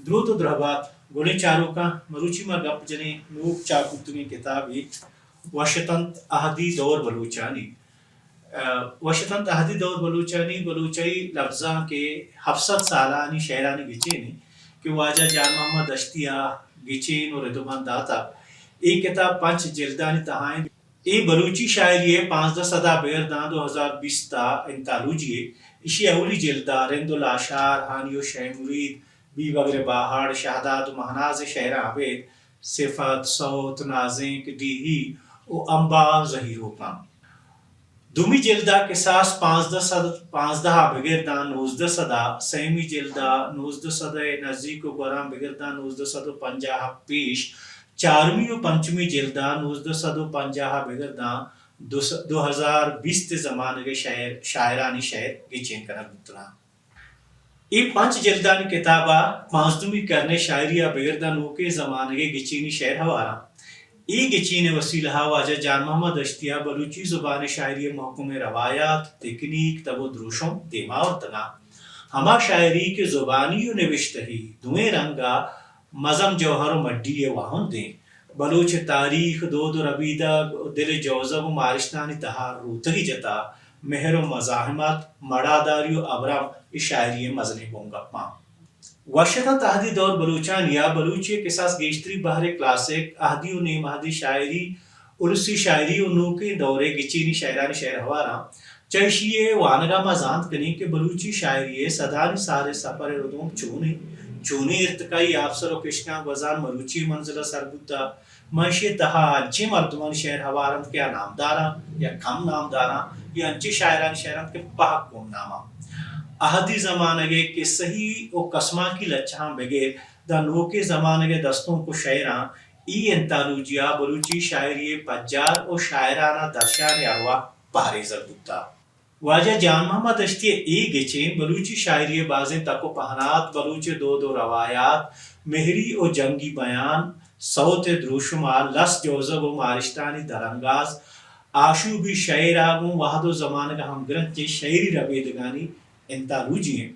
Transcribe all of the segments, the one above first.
دروت و درہبات گلیں چاروکاں، مروچی ما گپ جنیں نوک چاپ بوتگیں کتابے وش اتنت اہدی دور بلوچانی۔ ء، وش اتنت اہدی دور بلوچانی بلوچی لبزانک ء ہپت سد سالانی شئیرانی گچینے کہ واجہ جان محمد دشتی ء گچین و ردوبند داتگ۔ اے کتاب پنچ جلدانی تہا انت۔ اے بلوچی شاعری ء پانزدہ سد ء بگر داں دو ہزار بیست ء انتالوجی ء۔ ایشی اولی جلد ء رند و لاشار، ہانی و شے مرید، بیبگر باہڑ، شہداد و مہناز ء شئیراں ابید، صفت، سوت، نازینک، ڈیہی و امبار زہیروکاں۔ دومی جلد ء کساس پانزدہ سد پانزدہ ء بگر داں نوزدہ سد ء، سیمی جلد ء نوزدہ سد ء نزیک و گوراں بگر داں نوزدہ سد و پنجاہ ء پیش، چارمی و پنچمی جلد ء نوزدہ سد و پنجاہ ء بگر داں دو س-، دو ہزار بیست ء زمانگ ء شئیر، شاعرانی شئیر گچین کنگ بوتگاں۔ اے پنچ جلدانی کتاب ء پانزدمی کرن ء شاعری ء بگر داں نوکیں زمانگ ء گچینی شئیر ہواراں۔ اے گچین ء وسیلہ ء واجہ جان محمد دشتی ء بلوچی زبان ء شاعری ء مھکمیں روایات، تکنیک، تب و دروشم دیما آورتگاں۔ ہما شاعری کہ زبانی و نبشتہی دوئیں رنگ ء مزن جوہر و مڈی ء واہند انت۔ بلوچ ء تاریخ، دود و ربیدگ و دل ء جوزگ و مارشتانی تہا روتگی جتا، مہر و مزاحمت، مڑاداری و ابرم اے شاعری ء مزنیں بنگپاں۔ وش اتنت اہدی دور بلوچانی ء بلوچی ء کساس گیشتری بہر ء کلاسک، اہدی و نیم اہدی شاعری، السی شاعری و نوکیں دور ء گچینی شاعرانی شئیر ہواراں۔ چہ ایشی ء وانگ ء ما زانت کنیں کہ بلوچی شاعری ء سدانی سال ء سپر ء ردوم چون انت، چونیں ارتقائی آپسر و کشکاں گوزان مروچی منزل ء سر بوتگ۔ من ایشی ء تہا انچیں مردمانی شئیر ہوار انت کہ آ نامداراں یا کم نامداراں، یا انچیں شاعرانی شئیر انت کہ پہک گمناماں۔ اہدی زمانگ ء کسہی و کسمانکی لچہاں بگر داں نوکیں زمانگ ء دستونک و شئیراں اے انتالوجی ء بلوچی شاعری ء پجار و شاعرانہ درشان ء ارواہ پہریزگ بوتگ۔ واجہ جان محمد دشتی ء اے گچین بلوچی شاعری ء بازیں تک و پہنات، بلوچ ء دود و روایات، مہری و جنگی بیان، سوت ء دروشم ء لس جوزگ و مارشتانی درانگاز، آشوبی شئیر ء گوں وہد و زمانگ ء ہمگرنچیں شئیری ربیدگانی انتالوجی انت۔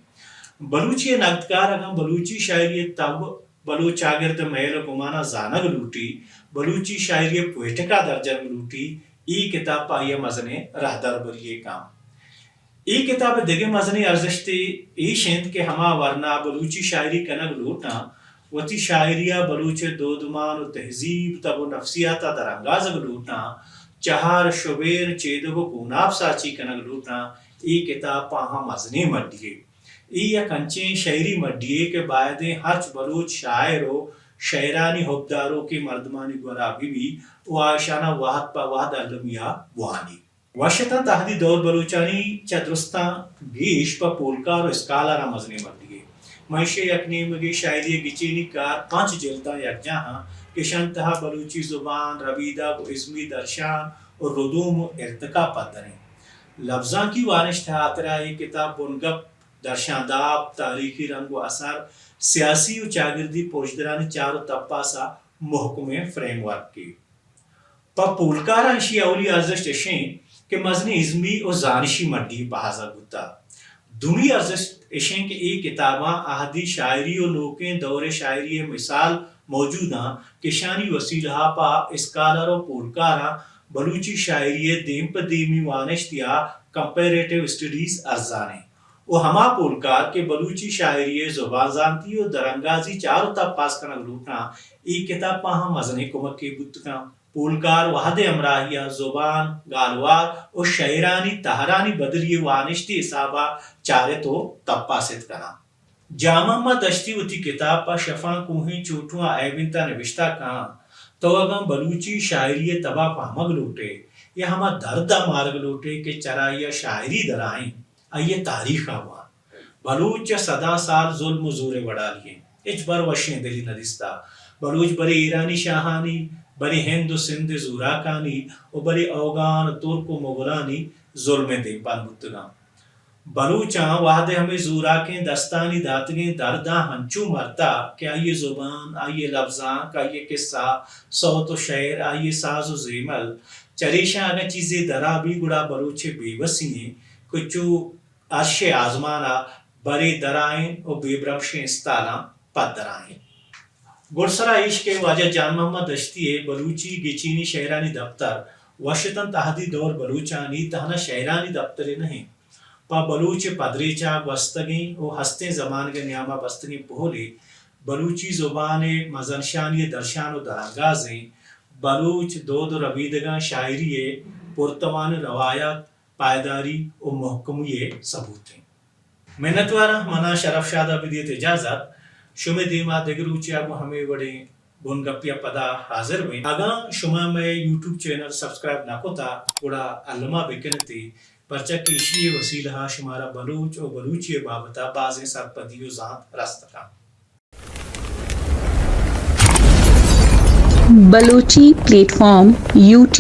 بلوچی ء نگدکار اگاں بلوچی شاعری ء تب، بلوچ چاگرد ء میل ء گماناں زانگ لوٹی، بلوچی شاعری ء پوئٹک ء درجنگ لوٹی، اے کتاب پہ آئی ء مزنیں رہدربری یے کن۔ اے کتاب ء دگہ مزنیں ارزشتے ایش انت کہ ہما ورنا بلوچی شاعری کنگ لوٹاں، وتی شاعری ء بلوچ ء دودمان و تہذیب، تب و نفسیات ء درانگازگ لوٹاں، چہار شبین چیدگ و گوناپ ساچی کنگ لوٹاں، اے کتاب پہ آہاں مزنیں مڈی یے۔ اے یک انچیں شئیری مڈی یے کہ بائدیں ہرچ بلوچ شاعر و شئیرانی ہبداروکیں مردمانی گورا بہ بی و آ اشاناں وہد پہ وہد المی ء بوانی۔ وش اتنت اہدی دور بلوچانی چہ درستاں گیش پہ پولکار و اسکالاراں مزنیں مڈی یے۔ من ایشی ء یک نیمگے شاعری ء گچینی کار پنچ جلداں یکجاہ آں کہ اشانی تہا بلوچی زبان، ربیدگ و ازمی درشان و ردوم و ارتقا پدر انت۔ لبزانکی وانشت ء ہاترا اے کتاب بنگپ، درشانداپ، تاریخی رنگ و اثر، سیاسی و چاگردی پژدرانی چار و تپاس ء مھکمیں فریم ورکے۔ پہ پولکاراں ایشی اولی ارزشت اش انت کہ مزنیں ازمی و زانشی مڈی پہازگ بوتگ۔ دومی ارزشت اش انت کہ اے کتاباں اہدی شاعری و نوکیں دور ء شاعری ء مثال موجود آں کہ اشانی وسیلہ ء پہ اسکالر و پولکاراں بلوچی شاعری ء دیم پہ دیمی وانشت یا کمپیریٹو اسٹڈیز ارزان انت و ہما پولکار کہ بلوچی شاعری ء زبان زانتی و درانگازی چار و تپاس کنگ لوٹاں، اے کتاب پہ آہاں مزنیں کمکے بوت کنت۔ پولکار وہد ء ہمراہی ء زبان، گالوار و شئیرانی تہرانی بدلی ء وانشتی حساب ء چارت و تپاسیت کناں۔ جان محمد دشتی وتی کتاب پہ شفاں کوہیں چوٹواں ایبنت ء نبشتہ کاں، تو اگاں بلوچی شاعری ء تب ء پہمگ لوٹ ئے یا ہما درد ء مارگ لوٹ ئے کہ چرائی ء شاعری درائیں، آئی ء تاریخ ء وان۔ بلوچ چہ سداں سال ظلم و زور ء وڑالی انت۔ ہچبر وشیں دلی نہ دیستہ۔ بلوچ بلے ایرانی شاہانی، بلے ہند و سندھ ء زوراکانی و بلے اوگان، ترک و مغلانی ظلم ء دیمپان بوتگاں۔ بلوچاں وہدے ہمے زوراکیں دستانی داتگیں درداں ہنچو مرتہ کہ آئی ء زبان، آئی ء لبزانک، آئی ء کسہ، سوت و شئیر، آئی ء ساز و زیمل، چریشاں اگاں چیزے درا بی گڑا بلوچ ء بے وسی ایں کہ چو ارش ء آزمان ء برے درائین و بے برمشیں استالاں پدرائیں۔ گڈسرا ایش کہ واجہ جان محمد دشتی ءِ بلوچی گچینی شئیرانی دپتر وش اتنت، اہدی دور بلوچانی تہنا شئیرانی دپترے نہ انت، پہ بلوچ ءِ پدریچ ءَ گوستگیں ءُ ہستیں زمانگ ءِ نیام ءَ بستگیں پہلے بلوچی زبان ءِ مزنشانی ءِ درشان ءُ درانگازیں بلوچ دود ءُ ربیدگاں شاعری ءِ پرتوان روایات پائیداری ءُ مھکمی ءِ ثبوت انت۔ منتواراں، منا شرف شاد ءَ بدیت اجازت۔ شمئے دیما دگہ روچے ءَ گوں ہمے وڑیں بنگپے ءَ پدا حاضر بیں۔ اگاں شما مئے یوٹیوب چینل سبسکرائب نہ کتا، گڑا الما بکنتی، پرچا کہ ایشی ءِ وسیلہ ءَ شمارا بلوچ ءُ بلوچی ءِ بابت ءَ بازیں سرپدی ءُ زانت رست کنت۔ Balochi plate form YouTube